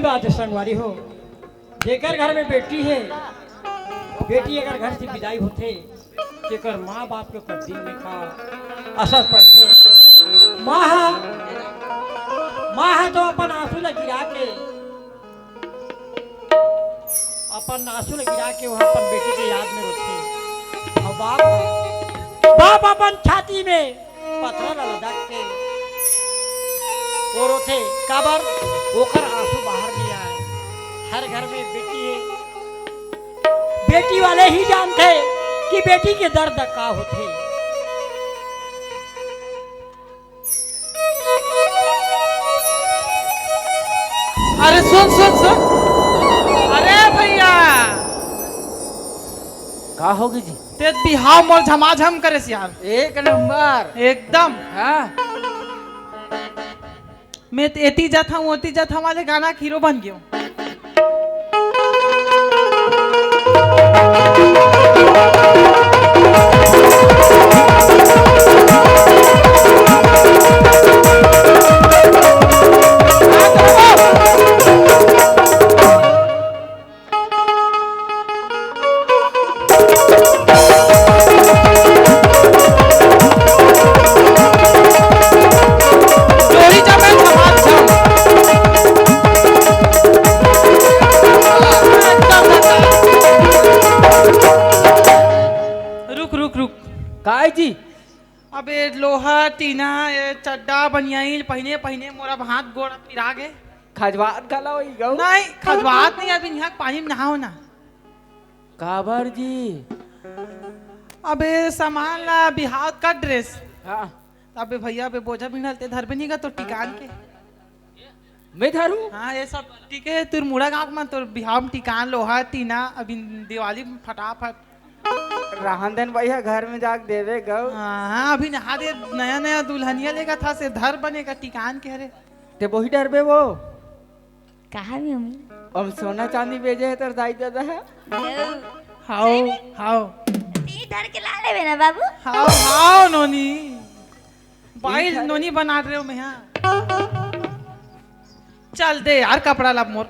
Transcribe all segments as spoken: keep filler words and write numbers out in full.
बात है संगवारी हो, जेकर घर में बेटी है, बेटी अगर घर से विदाई होथे, तेकर माँ बाप के ऊपर दिल में का असर पड़थे। माँ ह, माँ ह तो अपन आंसू ल गिरा के, अपन आंसू ल गिरा के वह अपन बेटी के याद में रोथे। अउ बाप, बाप अपन छाती में पथरा ला लटक के वो रोथे, काबर ओकर आंसू बाहर नहीं आए। हर घर में बेटी है, बेटी वाले ही जानथे कि बेटी के दर्द का होथे। अरे सुन सुन सुन, अरे भैया, का होगे जी? ते बिहाव मोर झमाझम करेस यार। एक नंबर। एकदम। हाँ। मैं त एती जात हूँ, ओती जात हूँ वाले गाना के हीरो बन गयो। रुक रुक रुक। काय जी? अबे लोहा टीना, ये चड्डा बनियाइन पहिने पहिने मोर अब हाथ गोड़ पिरा गे। खजवात घला होई गऊ। नहीं, खजवात नहीं, अभी यहाँ पानी में नहाओ ना। काबर जी? अबे सामान ला बिहाव कर ड्रेस। हाँ। अबे भैया, अबे बोझा बिनल ते धरबे नहीं गा तो टिकान के। मैं धरू। हाँ, ये सब ठीक है। तुर मुड़ा गाँव में तोर बिहाव में टिकान, लोहा टीना, अभी दिवाली में फटाफट। रहन देन भैया, घर में जाके देवे गऊ। हाँ हाँ, अभी नहा दे, नया नया दुल्हनिया लेगा था से धर बने का टिकान के हरे। ते वही डरबे वो। कहा भी हम अब सोना चांदी बेचे है तोर दाई दादा है। गऊ। हाओ। हाओ। ती धर के ला लेबे ना बाबू। हाओ हाओ नोनी। बाइल नोनी बना रहे हो मैं यहाँ। चल दे यार कपड़ा ला मोर।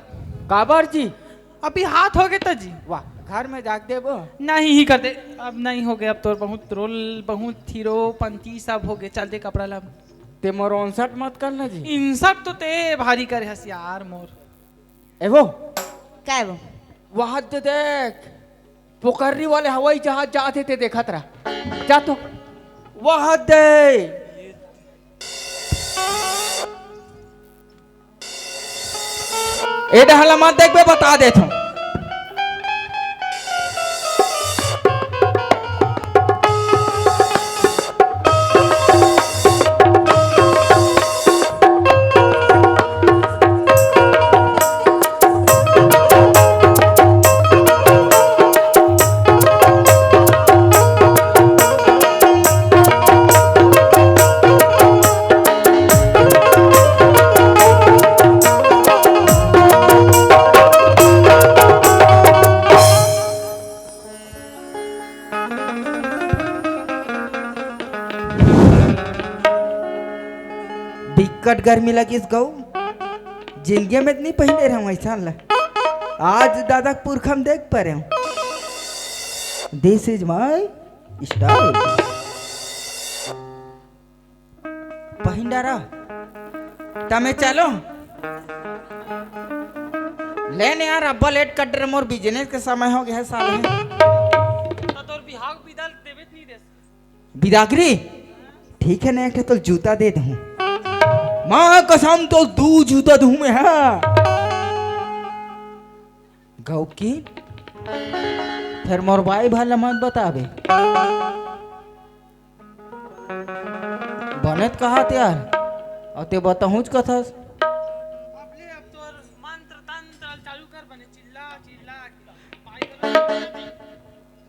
काबर जी? अभी हाथ हो गए तो जी। वाह, घर में जाके देबो। नहीं ही कर दे। अब नहीं हो गए, अब तो बहुत रोल, बहुत हीरो पंती सब हो गए। चल दे कपड़ा ला। ते मोर ओनसट मत करना जी। इनसट तो ते भारी करे हस यार मोर। ए वो, काय वो? वहां दे देख, पोकर्री वाले हवाई जहाज जात हे ते देखत रह। जा तो। वहां दे। ए डहला मत देखबे, बता देत हूं। बिकट गर्मी लगिस गऊ, जिंदगी में नहीं पहिने रहूं ऐसा ला। आज दादा के पुरखा में देख पा रहे हूं। This is my style। पहिन डारा। तमे चलो। ले ने यार, अब्बा लेट कर डरे, मोर बिजनेस के समय हो गया है साले। तो तोर बिहाव बिदाल देवे नहीं दे। बिदागरी, ठीक है ना, एक ठे तो जूता दे दूं। माँ कसम, तो दू जूता दूं मैं, हाँ। गौकी, फिर मोर बाई भाला मत बताबे। बने त कहा त यार, अउ ते बताहूं च कथस। अब ले, अब तोर मंत्र तंत्र चालू कर बने, चिल्ला चिल्ला के।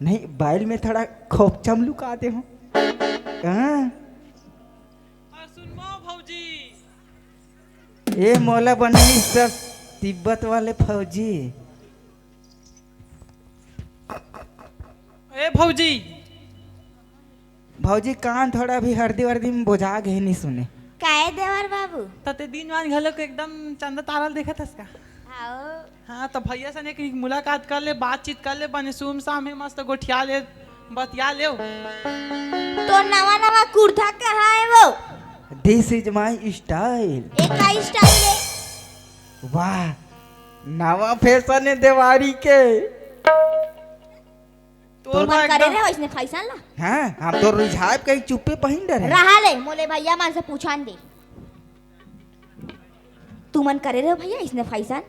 नहीं, बाइल में थोड़ा खोपचम लुका दे हूं। हाँ। और सुन मो भौजी। ए मोला बननी सब तिब्बत वाले फौजी। ए भौजी। भौजी कान थोड़ा भी हरदी वर्दी में बोझा गए नहीं सुने। काय देवर बाबू? तते दिन वान घलो के एकदम चंदा तारल देखत हस का? हाँ, त भैया सन एक मुलाकात कर ले, बातचीत कर ले, बने सुम साम हे, मस्त गोठिया ले, बतिया ले। तोर नवा नवा कुर्ता कहाँ हे वो? This is my style। एका style हे? वाह, नवा fashion हे देवारी के। तोर तुमन करे एकदम रहे हो इसने फैशन ला? हाँ, हम तो रिझाब कहीं चुप्पे पहिन डरे। रहा ले, मोले भैया मन से पूछन दे। तुमन करे रहे हो भैया इसने फैशन?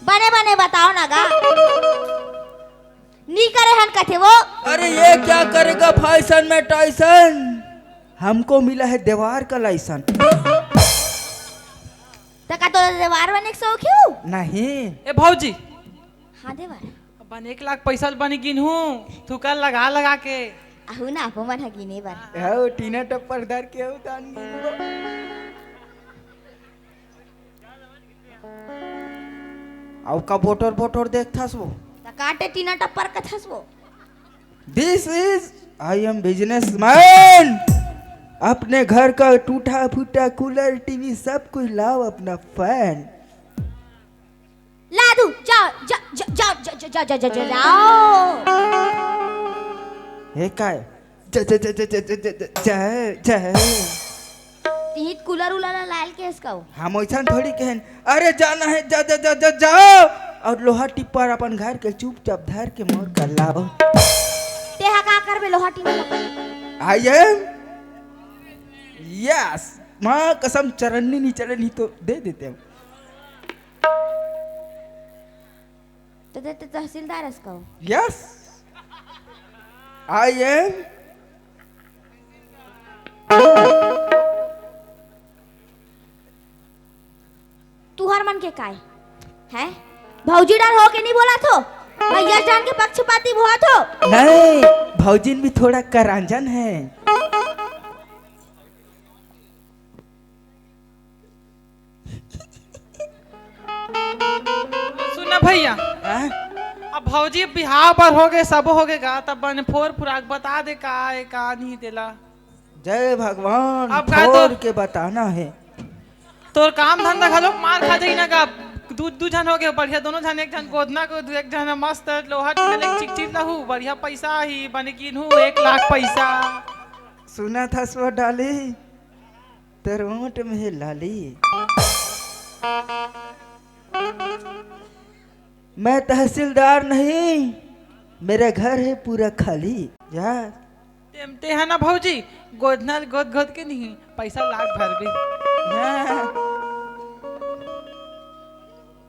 बने बने बताओ ना गा। नी करे हन कथे वो। अरे ये क्या करेगा फैशन में टाइसन, हमको मिला है देवार का लाइसन। त का तो देवार बने के शौक हे? नहीं। ए भौजी, हाँ देवर। बने एक लाख पैसा ल बने गिनहूँ, थुकर लगा लगा के। आहू ना, आपो मन ह गिने बर। हव, टीना टप्पर धर के हव, तान गिनबो। अउ का बोटर बोटर देखथस वो? त काटे टीना टप्पर कथस वो। This is, I am businessman। अपने घर का टूटा फूटा कूलर, टीवी, सब कुछ लाओ अपना फैन। लादू, जाओ, जा, जा, जाओ, जा, जा, जा, जा, जा, जा, जाओ। हे काय? जा, जा, जा, जा। तीत कूलर उलर ला लायल के इसका हो। हम ओइसन थोड़ी कहन। अरे जाना है, जा, जा, जा, जा, जाओ। और लोहा टिप्पर अपन घर के चुपचाप धर के मोर कर लाओ। ते हा का करबे लोहा टिप्पर? I am, yes। माँ कसम, चरन्नी नहीं चरन्नी तो दे देते हम। त, त, त, तहसीलदार अस का हो? Yes, I am। तुहर मन के काय? हैं? भौजी डर हो के नहीं बोला थो? भैया जान के पक्षपाती हुआ थो? नहीं, भौजिन भी थोड़ा करांजन है। सुना भैया, हाँ? अब भौजी बिहाव बर हो गए, सब हो गए गा, तब बने फोर फुराक बता दे का है, का नहीं देला। जय भगवान, अब का फोर तो के बताना है। तोर काम धंधा घलोक मार खा जाही ना गा। दू, दू झन हो गए बढ़िया, दोनों झन, एक झन गोदना को, एक झन मस्त लोहा टीना ले चिकचिक लहू, बढ़िया पैसा ही बने गिनहू, एक लाख पैसा। सुना था सो डाली। तेरे ओंठ में है लाली। मैं तहसीलदार नहीं, मेरा घर है पूरा खाली। जा। तेम ते है ना भौजी, गोदना गोद गोद के नहीं, पैसा लाख भर भी। हाँ।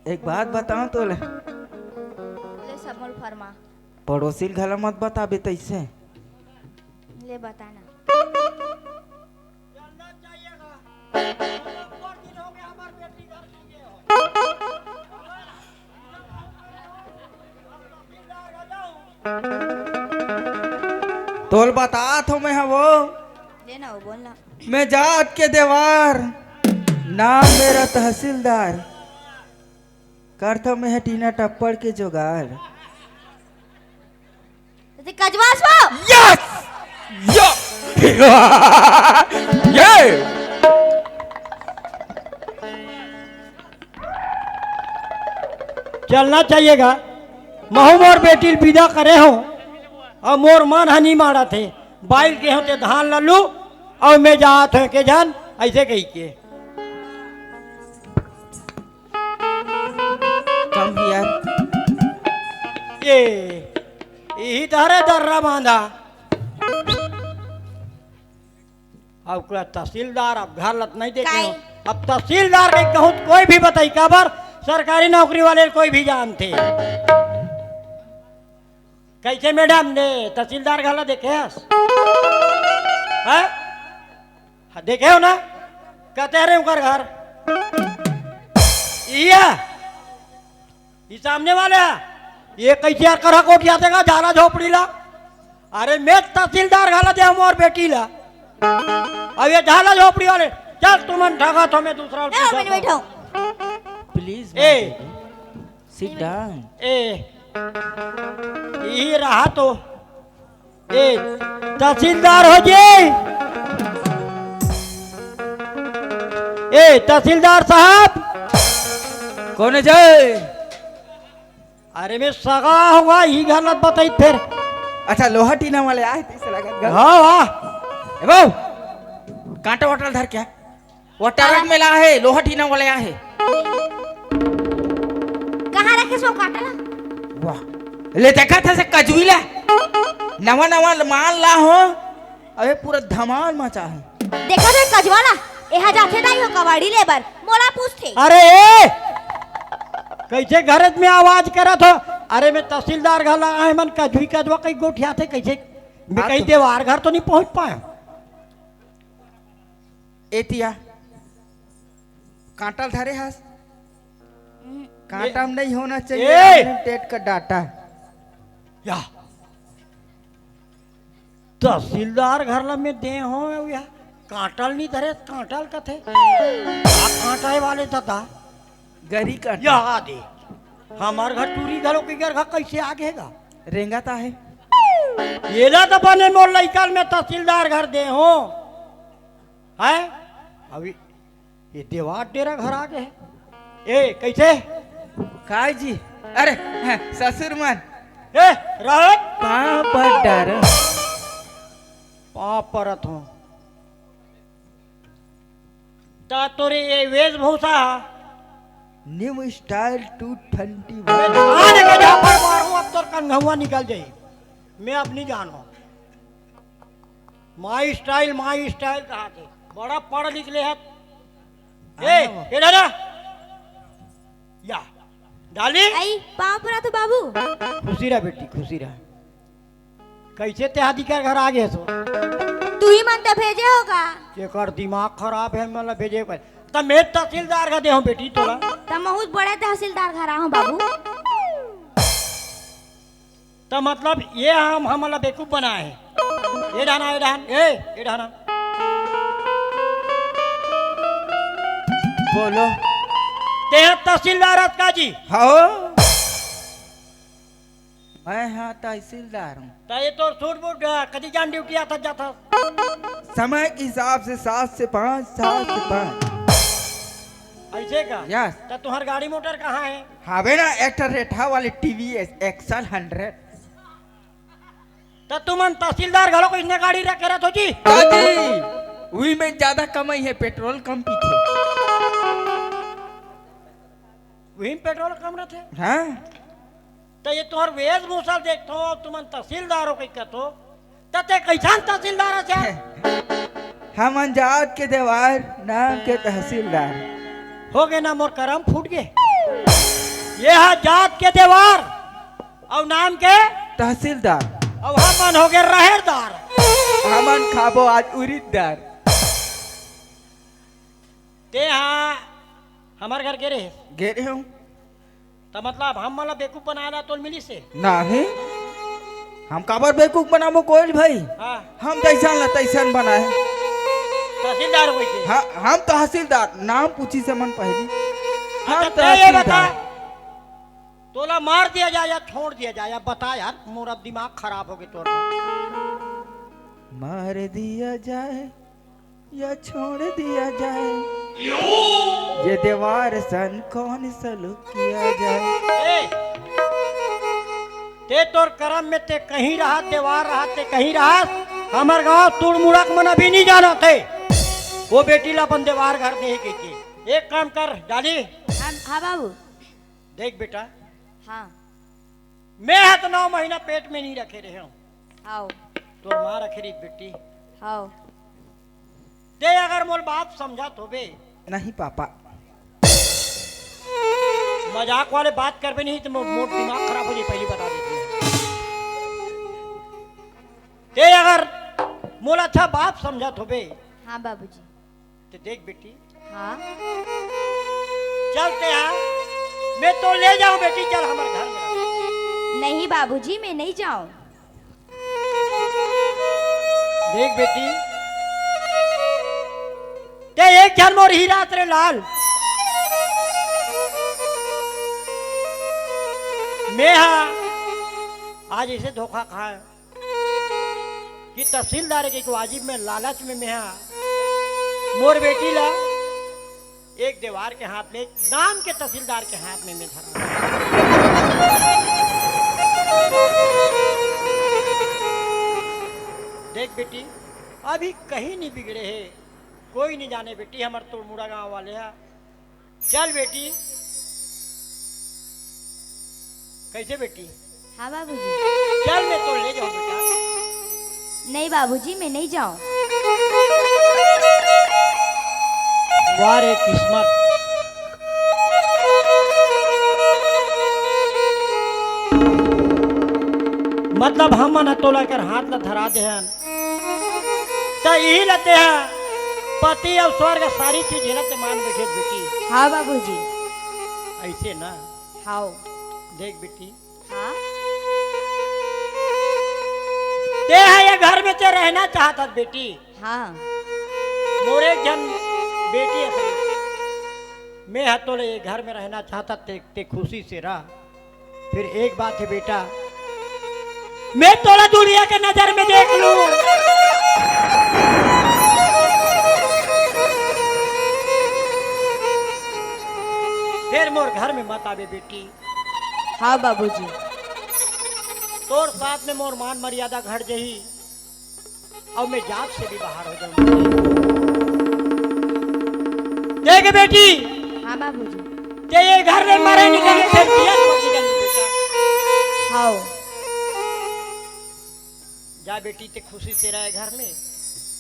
एक बात बताओ तो ले। ले सब मोल फरमा। पड़ोसी ल घला मत बताबे तैसे। ले बताना। तोल बतात हो मैं हा वो। ले ना वो, बोल ना। मैं जात के देवार, नाम मेरा तहसीलदार। करथव मैं ह टीना टप्पड़ के जोगाड़। ते कजवास वो? Yes! यो! ये! चलना चाहिएगा। महू मोर बेटी ल विदा करे हो, अउ मोर मन ह नी माड़त हे। बाइल के हो ते धान ल लू, अउ मैं जात हो के जान, ऐसे कही के। Come here। ए, इही तहरे दर्रा बांधा। अब का तहसीलदार, अब घर लत नहीं देखे काहे? हो। अब तहसीलदार के कहूँ कोई भी बताई, काबर सरकारी नौकरी वाले कोई भी जानते। कैसे मैडम ने तहसीलदार घला देखे हस? हैं? हाँ, देखे हो ना? कहते रहे उनकर घर। इया, ये सामने वाले हैं। ये कैसे यार करहा कोठिया देगा, झाला झोपड़ी ला। अरे मैं तहसीलदार घला दे मोर बेटी ला। अब ये झाला झोपड़ी वाले, चल तुमन ठगा तो मैं दूसरा ए, पूछा मैं तो। बैठा हूँ। Please, A. My baby, sit down। ए, यही रहा तो। ए, तहसीलदार हो जी। ए, तहसीलदार साहब। कोन हे जय? अरे मैं सगा हों, इही घर ल बताई फेर। अच्छा, लोहा टीना वाले आए, तइसे लगत गा। हाँ, हाँ। ए बहू, कांटा वाटा ल धर के आ। वो ट्रक में ला हे, लोहा टीना वाले आए। कहाँ रखे सो कांटा ला? वाह, ले देखत हस कजवी ला, नवा नवा माल ला हों। अबे पूरा धमाल मचा हे। देखत हे कजवा ला, एहा जाथे दाई हो कबाड़ी ले बर, मोला पूछथे। अरे ए! कइसे घर में आवाज करत हो? अरे मैं तहसीलदार घर ला आए मन कजवी कजवा कई गोठियाथे कइसे? मैं हाँ कहीं तो। देवार घर तो नहीं पहुंच पाया। एतिया कांटा ल धरे हस? कांटा में नहीं होना चाहिए ए! अनलिमिटेड का डाटा। या तहसीलदार घर ला मैं दे हों, या कांटा ल नहीं धरे, कांटा ल कथे। का कांटा हे वाले दादा? गरी कांटा। या दे। हमर घर टूरी घलो के घर कइसे आगे गा? रेंगत हे। एला तो बने मोर लइका ल मैं तहसीलदार घर दे हों। हैं? अभी ये देवार डेरा घर आगे हे। ए, कइसे? काय जी? अरे, हाँ, ससुर मन। ए, रहत? पाँव पर डारा। पाँव परत हों। त तोरे ये वेशभूषा? New style two twenty one। अरे, झापड़ मारूं, अब तोर कंघवा निकल जाई। मैं अब नहीं जानों। My style, my style कहाथे। बड़ा पढ़ लिख ले हस। ए, हाँ। ए दादा। या, डाली। आई, पाँव परत हों बाबू। खुशी रह बेटी, खुशी रह। कइसे तें हा दिकर घर आगे हस? तुही मन तो भेजे हो गा। एकर दिमाग खराब हे, मोला भेजे कर। त मैं तहसीलदार घर दे हों बेटी तोला। त महूँ बड़े तहसीलदार घर आए हों बाबू। त मतलब ये हम, हमला बेवकूफ बनाए हे। ए डहन आ, ए डहन, ए, ए डहन आ। बोलो। तें हा तहसीलदार हस का जी? हाँ। मैं हा तहसीलदार हों। त ये तोर सूट बूट, अ, कदी जान ड्यूटी आथस जाथस? समय के हिसाब से सात से पाँच, सात से पाँच। अइसे का? Yes। त तुँहर गाड़ी मोटर कहाँ हे? हावे ना, एक ठो रेठा वाले T V S X L hundred। त तुमन तहसीलदार घलो कइसने गाड़ी रखे रहत हो जी? दादी, उही में ज्यादा कमाई हे, पेट्रोल कम पीथे। उही में पेट्रोल कम रथे? हाँ। त ये तुँहर वेशभूषा देखथों, तुमन तहसीलदार हो कहिके कथो, त तें कइसन तहसीलदार हस? हमन जात के देवार, नाम के तहसीलदार। हो गे ना, मोर करम फूट गे। ये हा जात के देवार अउ नाम के तहसीलदार। अउ हमन हो गे रहेरदार। हमन खाबो आज उरीददार। तें हा हमर घर गे रहे? गे रहे हों। त मतलब हमन ला बेवकूफ बनाए ला तोला मिलिस हे? नहीं, हम काबर बेवकूफ बनाबो कोयल भाई? हाँ। हम जइसन ला तइसन बनाए। तहसीलदार होइस हे? हाँ, हम तहसीलदार, नाम पूछिस हे मन पहिली। हम अच्छा, तें ये बता, तहसीलदार। तोला मार दिया जाए या छोड़ दिया जाए, या बता यार, मोर अब दिमाग खराब हो गे तोर। मार दिया जाए या छोड़ दिया जाए, ये देवार सन कौन सलूक किया जाए। ए, तें तोर करम में तें कहीं रहस, देवार रहस, तें कहीं रहस, हमर गाँव तुड़मुड़क मन अभी नहीं जानत हे। वो बेटी ला अपन देवार घर दे हे कहिके। एक काम कर, डाली। हाँ, हाँ बाबू। देख बेटा, हाँ। मैं हा त नौ महीना पेट में नहीं रखे रहे हों। हाव। तोर माँ रखे रहिस बेटी। हाव। तें अगर मोर बात समझत होबे। नहीं पापा। मजाक वाले बात करबे नहीं त मो-, मोर दिमाग खराब हो जाए, पहिली बता देथों। तें अगर मोला अच्छा बाप समझत होबे। हाँ बाबूजी। त देख बेटी। हाँ। चल तें हा, मैं तोला ले जाहूँ बेटी, चल हमर घर में। नहीं बाबूजी, मैं नहीं जाऊँ। देख बेटी, तें एक झन मोर हीरा हस रे लाल। मैं हा आज अइसे धोखा खाएँव कि तहसीलदार के वाजिब में लालच में मैं हा मोर बेटी ला एक देवार के हाथ में, एक नाम के तहसीलदार के हाथ में मैं धरा। देख बेटी, अभी कहीं नहीं बिगड़े हे, कोई नहीं जाने बेटी, हमर तोड़मुड़ा गांव वाले हा। चल बेटी, कैसे बेटी? हाँ बाबूजी। चल, मैं तो ले जाऊं बेटा। नहीं बाबूजी, मैं नहीं जाऊं। वाह रे किस्मत, मतलब हमन ह तोला कर हाथ ला धरा देहन, त इही ला तेहा पति अउ स्वर्ग सारी चीज ला ते मान बैठे बेटी। हाँ बाबूजी। ऐसे ना। हाव। देख बेटी, हाँ। तेहा ये घर में ते रहना चाहत हस बेटी। हाँ। मोर एक झन बेटी हे, मैं ह तोले ये घर में रहना चाहत हस, ते, ते खुशी से रह। फिर एक बात हे बेटा, मैं तोला दुनिया के नजर में देख लूं। फिर मोर घर में मत आबे बेटी। हाँ बाबूजी। तोर साथ में मोर मान मर्यादा घट जही, अउ मैं जात से भी बाहर हो जाऊंगी। देख बेटी, हाँ बाबूजी। ते ये घर में मरे निकले, फिर जियत मर निकले बेटा। हाँ। जा बेटी, ते खुशी से रहे घर में।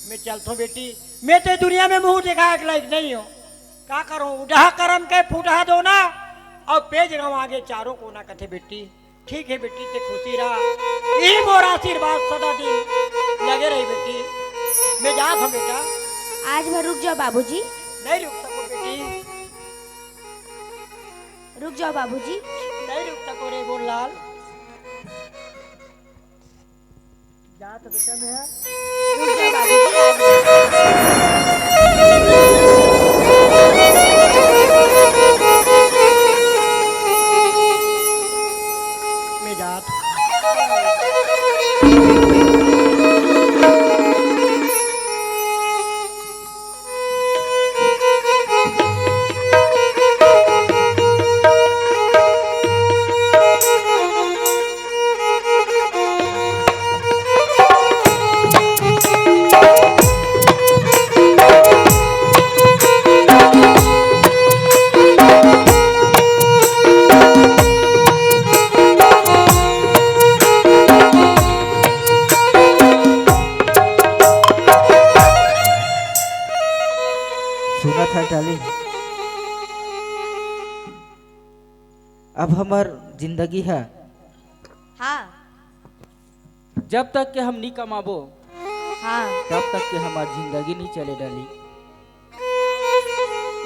मैं चलथों बेटी, मैं ते दुनिया में मुंह दिखाए के लायक नहीं हूँ। का करूँ, उडहा करम के फुटहा दोना, अउ पेज गाँव आगे चारों कोना कथे बेटी। ठीक है बेटी, ते खुशी रह, यही मोर आशीर्वाद सदा दिन लगे रही बेटी। मैं जात हूँ बेटा। आज भर रुक जाओ बाबूजी। नहीं रुक सको बेटी। रुक जाओ बाबूजी। नहीं रुक सको रे गोरलाल। जात बेटा मैं। रुक जाओ बाबूजी, आज। मैं जात। सुनत हस डाली, अब हमर जिंदगी ह, हाँ। जब तक के हम नी कमाबो, हाँ। तब तक के हमर जिंदगी नी चले डाली।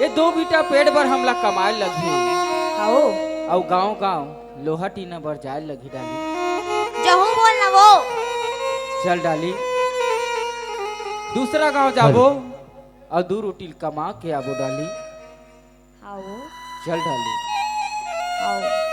ये दो बीटा पेट बर हमला कमाए लगही। आओ। अउ गांव-गांव लोहा टीना बर जाए लगही डाली। जहूं बोल ना वो। चल डाली, दूसरा गांव जाबो। अउ दू रोटी ल कमा के आबो डाली। आओ। चल डाली। आओ।